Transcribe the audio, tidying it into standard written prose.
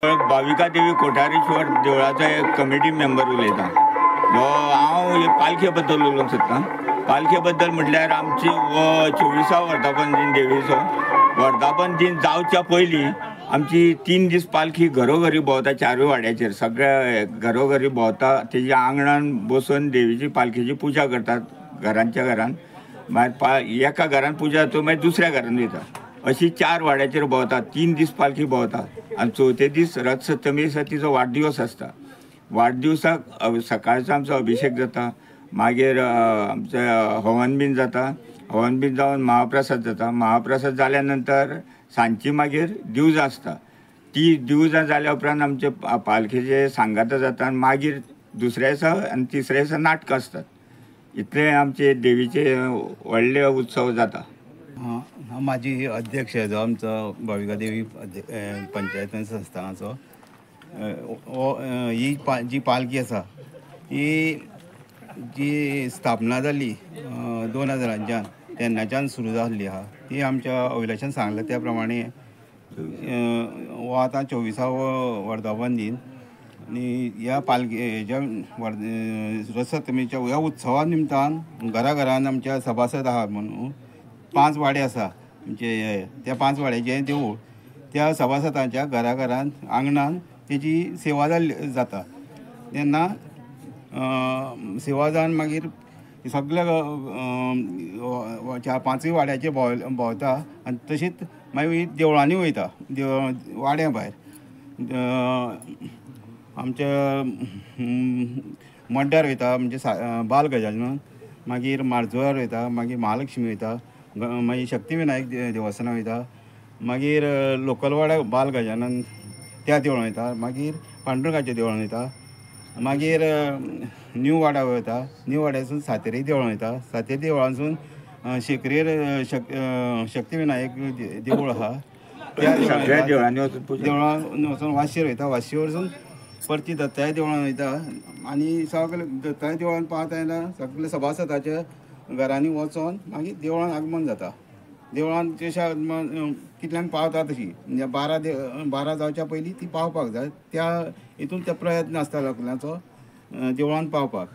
भाविका देवी कोठारेश्वर देवळाचो एक committee member उलयता. हांव पालखे बद्दल उलोवंक सोदतां. पालखे बद्दल म्हटल्यार आमची हो 24 वर्धापन दिन देवीचो वर्धापन दिन जावच्या पयलीं आमची 3 दीस पालखी घरोघरी भोंवता, चारूय वाड्याचेर सगळ्या घरोघरी भोंवता. तेज्या आंगणान बसून देवीची पालखेची पुजा करतात घरांच्या घरान. मागीर एका घरान पुजा जाता, मागीर दुसऱ्या घरान वयता. अशी 4 वाड्याचेर भोंवता, 3 दीस पालखी भोंवता. आनी चवथे दीस रथसप्तमी दिसा तिचो वाडदिवस आसता. वाडदिवसाक सकाळचो आमचो अभिशेक जाता, मागीर आमचें हवन बीन जाता. हवन बीन जावन महाप्रसाद जाता. महाप्रसाद जाल्या नंतर सांजची मागीर दिवजां आसता. ती दिवजां जाल्या उपरांत आमचे पालखेचे सांगाता जाता आनी मागीर दुसऱ्या दिसा आनी तिसऱ्या दिसा नाटकां आसतात. इतले आमचे देवीचे व्हडले उत्सव जाता. हांव माजी अध्यक्ष जो आमचो भाविका देवी पंचायत संस्थानाचो. ही जी पालखी आसा ही जी स्थापना जाली 2000च्यान तेन्नाच्यान सुरू जाल्ली आहा. ती आमच्या अभिलाशान सांगलें त्या प्रमाणे हो आतां 24वो वर्धापन दिन आनी ह्या पालखी हेज्या रथसप्तमीच्या ह्या उत्सवा निमतान घरा घरान आमच्या सभासद आहा म्हणून 5 वाडे आसा आमचे. त्या 5 वाड्याचें देवूळ त्या सभासदांच्या घरा घरान आंगणान तेजी सेवा जाल्ली जाता. तेन्ना सेवा जावन मागीर सगल्या 4-5 वाड्याचे भोंवता आनी तशीच मागीर देवळांनी वयता. वाड्या भायर आमच्या मड्डार वयता, म्हणजे बाल गजानन, मागीर मार्जोळार वयता, मागीर महालक्ष्मी वयता, मागीर शक्तिविनायक देवस्थानां वयता, मागीर लोकलवाडा बाल गजानन त्या देवळां वयता, मागीर पांडुरंगाच्या देवळां वयता, मागीर न्यू वाडा वयता, न्यू वाड्यासून सातेरी देवळां वयता, सातेरी देवळांसून शेकरेर शक्तिविनायक देवूळ आहा त्या देवळान वचून वाशीर वयता, वाशीर वचून परती दत्ताय देवळान वयता आनी सगळे दत्ताय देवळान पावता येना सगळे सभासदाच्या घरांनी वचोन मागीर देवळान आगमन जाता. देवळान जशें कितल्यांक पावता तशी म्हणजे 12 जावच्या पयलीं ती पावपाक जाय. त्या हितून ते प्रयत्न आसता लोकांचो देवळान पावपाक.